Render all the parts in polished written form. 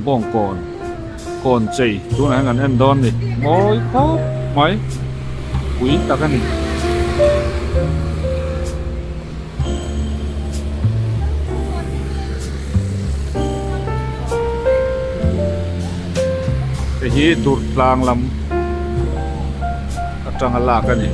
Bawngkawn kawn chei tunah hian kan en dawn a ni mawi khawp mai pui tak a ni. Hei hi Durtlang lam atanga lak a ni.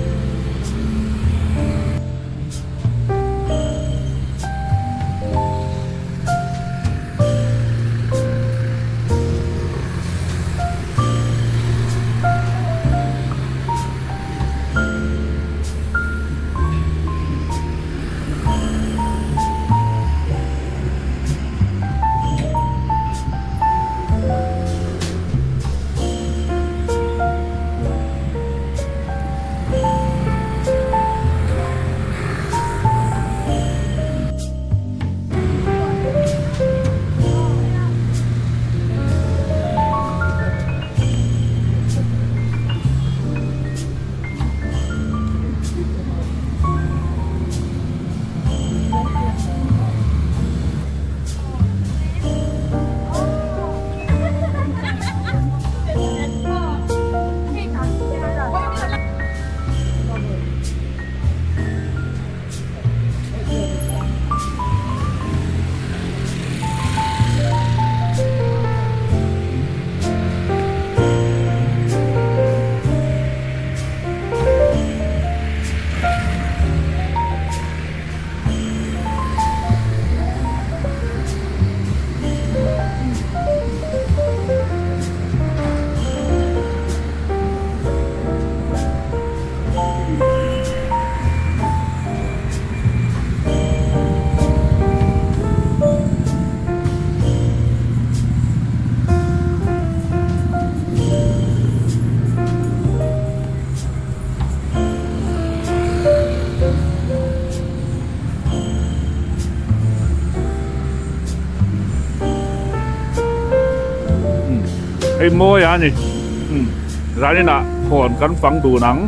Hei mawi a ni zaninah khawn kan fang dun ang.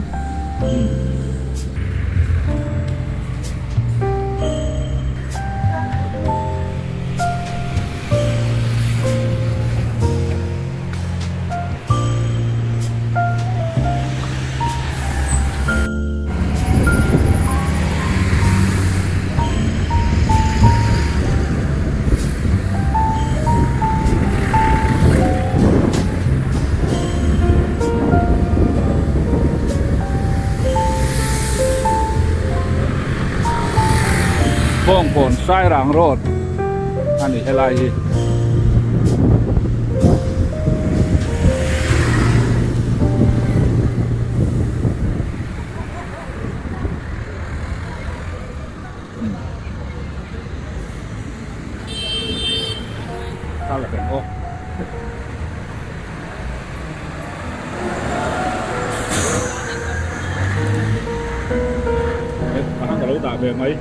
Bawngkawn Sairang Road a ni helai hi. Ve mai.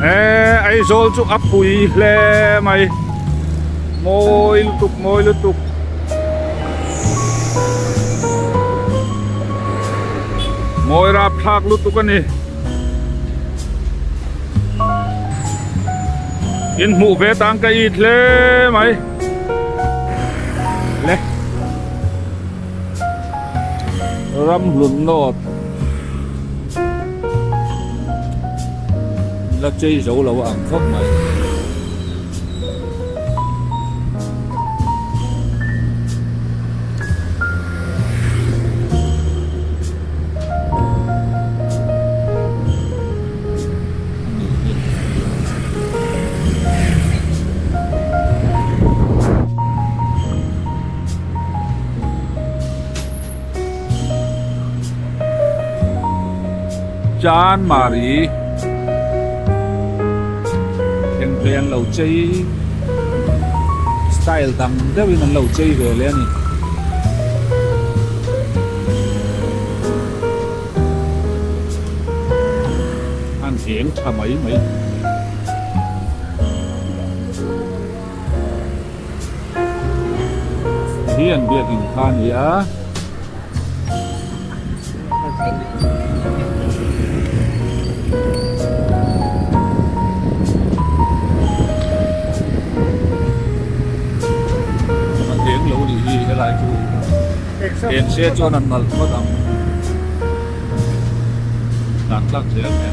Eee Aizawl chu a pui hle mai mawi lutuk mawi lutuk. Mawi rapthlak lutuk a ni. In hmuh ve tang ka it hle mai. Le. Ramhlun North. La chei zo lo a ang khawp mai. Chanmari thleng an lo chei style dang deuhin an lo chei ve leh a ni. An eng tha mai mai. Hi an biakin kha a ni a. A eng lo nih hi helai chu eng se chuan an nalh phawt ang dan tlak zel mai.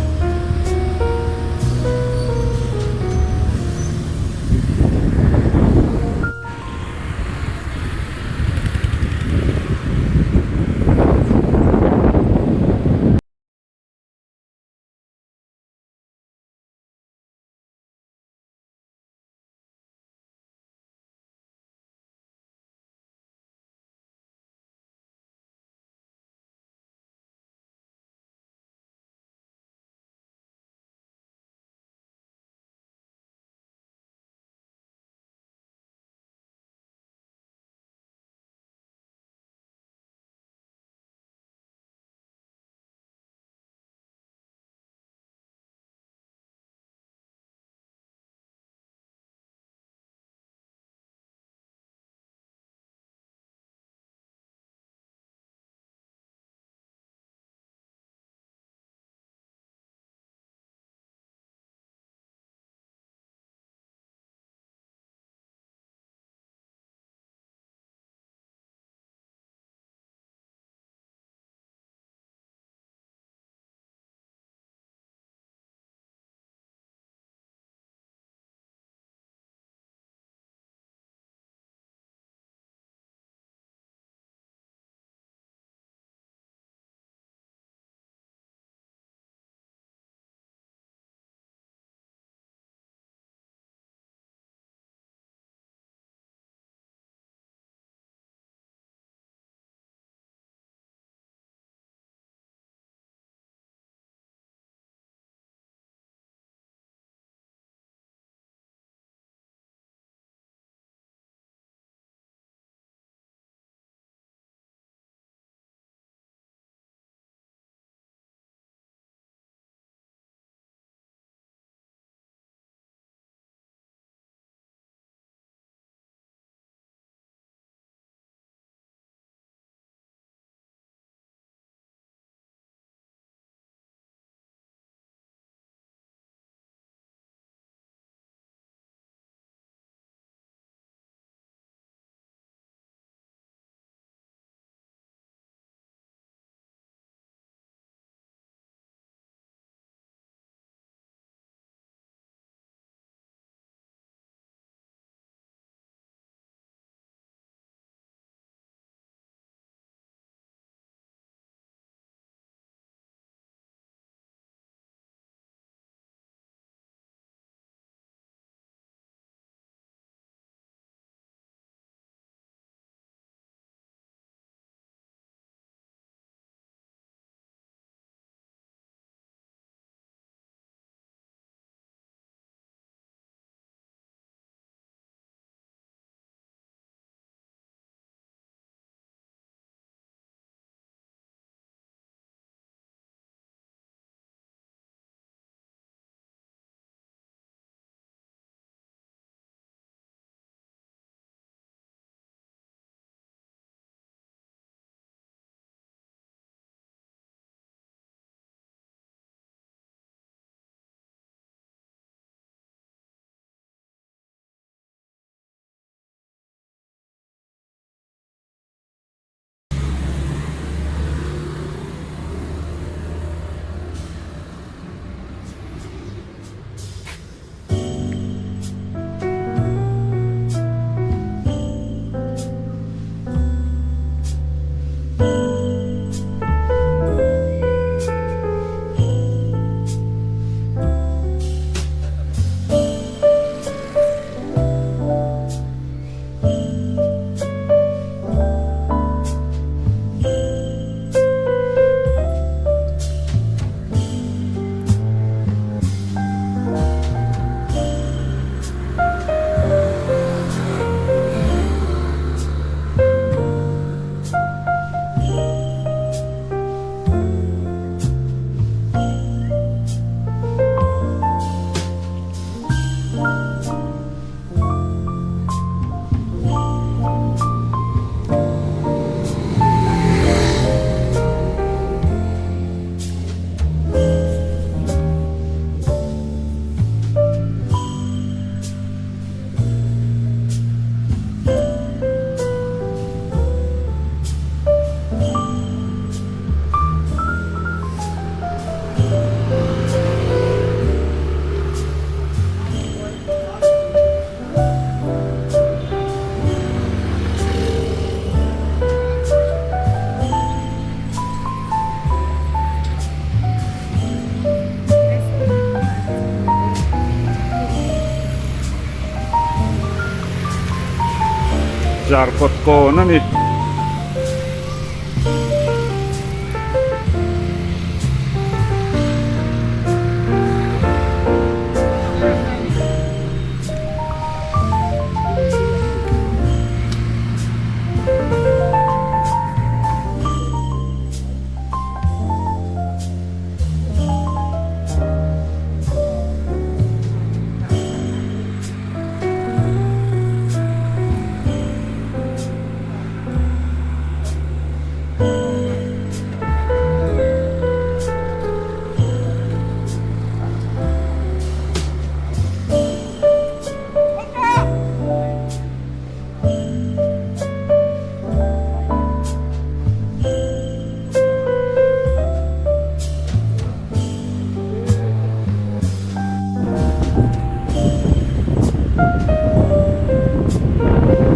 Zarkawt kawn a ni.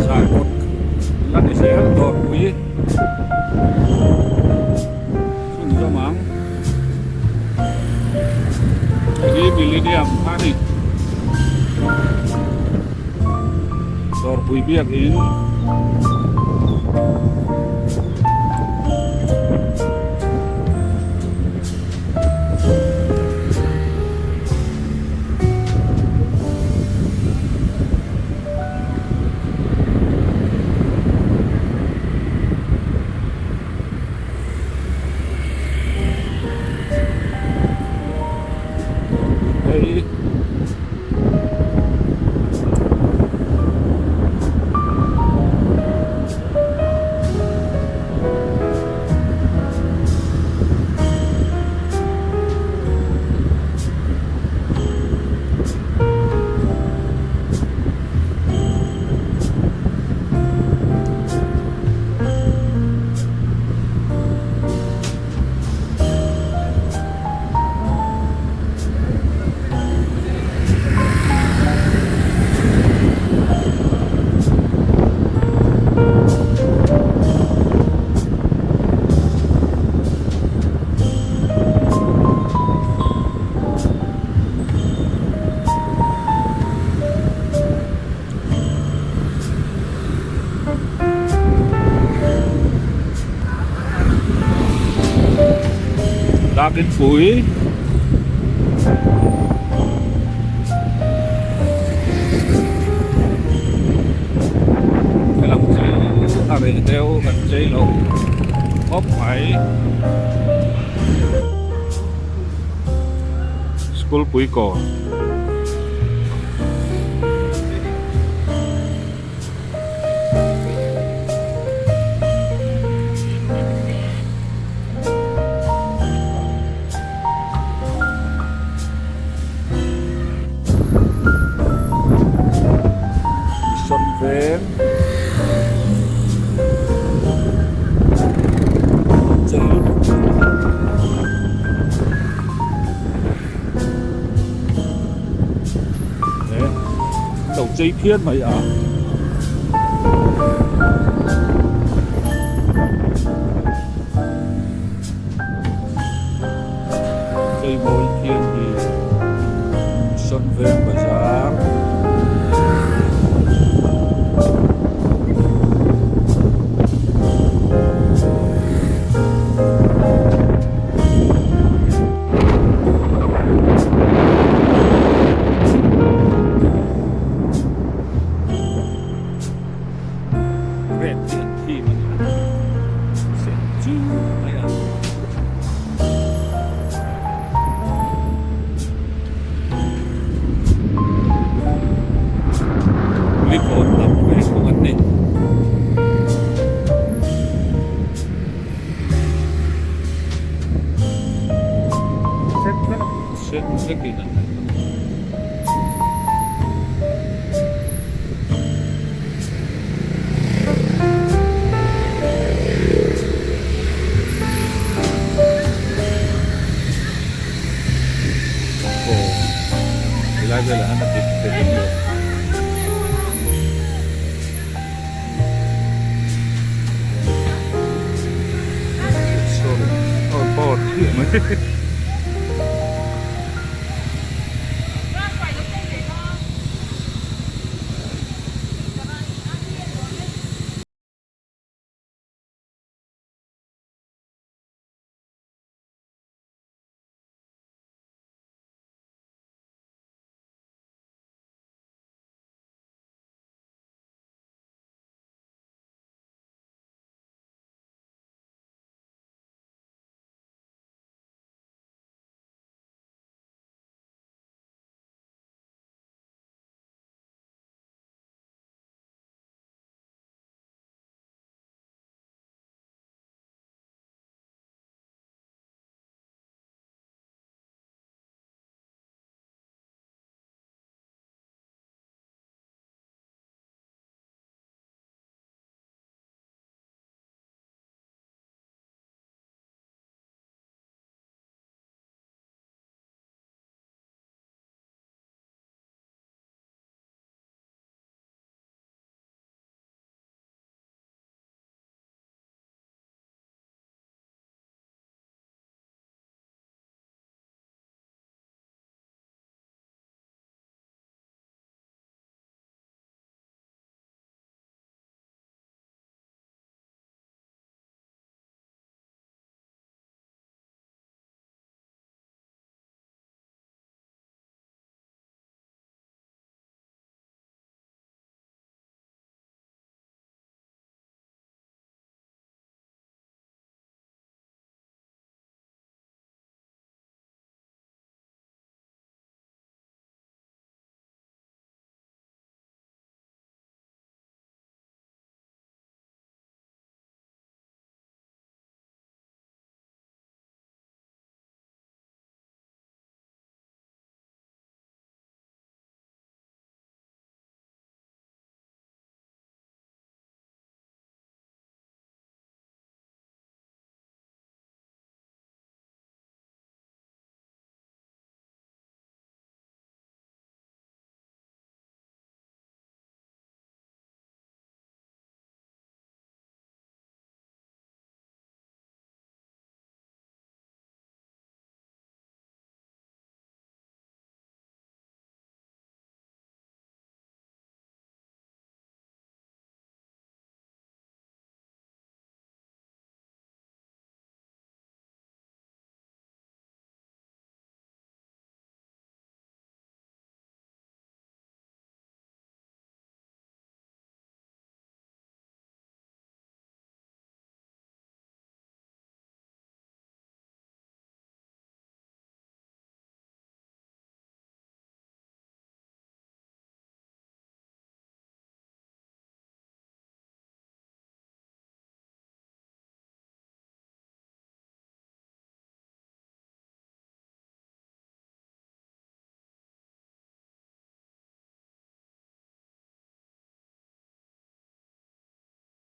Zarkawt la ni zel dawrpui chhunzawm ang hei hi millennium kha a ni dawrpui biakin. Hei Dakin pui. Cái lòng chữ ta về theo gần chế lộ khop mai School pui kawn. Mission veng chei lutuk. Lo chei phian mai a. Chei mawi phian hi Mission Veng Bazar. Red hi an theme a ni a, sen chu mai a. Kulikawn lam ve thung an ni. Sen vekin an han Aw helai velah hian a dik thei ang lo. Sorry a power chiah mai.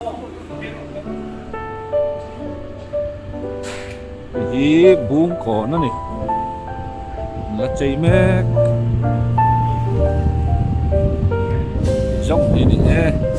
Hi bung kawn a ni la chei mek zawng hi ni e.